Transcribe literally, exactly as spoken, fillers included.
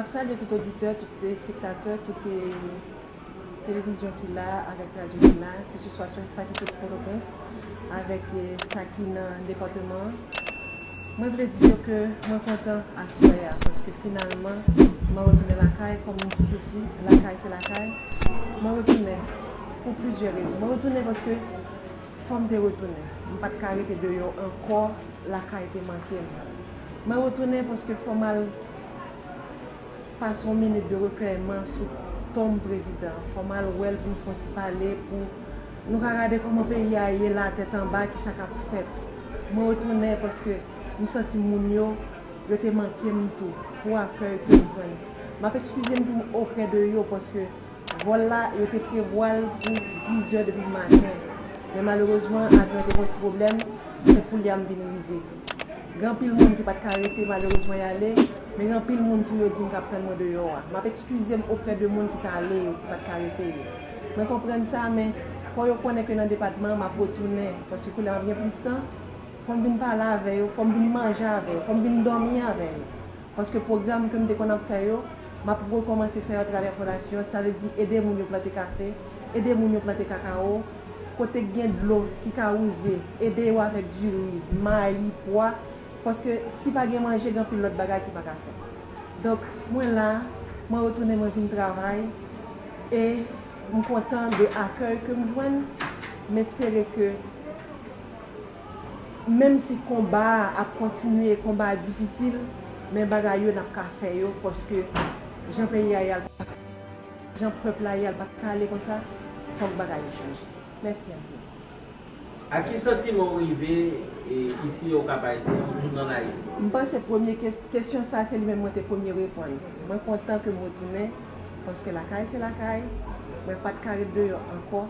Salye tout oditè, tout telespektatè, tout eh, televizyon ki la, avèk radyo ki la, keseswa sa ki soti Pòtoprens, avèk eh, sa ki nan depatman an. Mwen vle di yo ke mwen kontan aswè a, paske finalman, mwen retounen lakay, kòm m toujou di, lakay se lakay. Mwen retounen pou plizyè rezon. Mwen retounen paske fò m te retounen. M pa t ka rete deyò ankò, lakay te manke m. Mwen retounen paske fò m al pase yon minit de rekèyman sou tonm prezidan. Fò m al wè l pou n fè yon ti pale, pou nou ka gade kòman peyi a ye la, tèt anba, kisa k ap fèt. Mwen retounen paske m santi moun yo, yo te manke m tou, pou akèy ke m jwenn. M ap ekskize m tou oprè de yo, paske vòl la, yo te prevwa l pou diz è depi maten. Men malerezman, avyon te gen yon ti pwoblèm, se koulye a m vin rive. Gen anpil moun ki pa t ka rete, malerezman, y ale, men gen anpil moun tou yo di m k ap tann mwen deyò a. M ap ekskize m oprè de moun ki t ale yo, ki pa t ka rete yo. Mwen konprann sa, men fò yo konnen ke nan depatman an, m ap retounen, paske koulye a m ap gen plis tan. Fò m vin pale avè yo, fò m vin manje avè yo, fò m vin dòmi avè yo. Paske pwogram ke m te konn ap fè yo, m ap rekòmanse fè yo atravè fondasyon an, sa vle di ede moun yo plante kafe, ede moun yo plante kakawo, kote k gen dlo ki ka wouze, ede yo avèk diri, mayi, pwa, paske si pa gen manje, gen anpil lòt bagay ki pa ka fèt. Donk, mwen la, mwen retounen, mwen vin travay, e m kontan de akèy ke m jwenn, m espere ke Menm si konba a ap kontinye, konba a difisil, men bagay yo n ap ka fè yo, paske jan peyi a ye a l pa ka, jan pèp la ye a l pa ka ale konsa, fòk bagay yo chanje. Mèsi anpil. Ak ki santiman w rive e, isi Okap Ayisyen, ou tounen ann Ayiti? M panse premye kes- kesyon sa se li menm mwen te premye reponn. Mwen kontan ke m retounen, paske lakay se lakay, mwen pa t ka ret deyò ankò.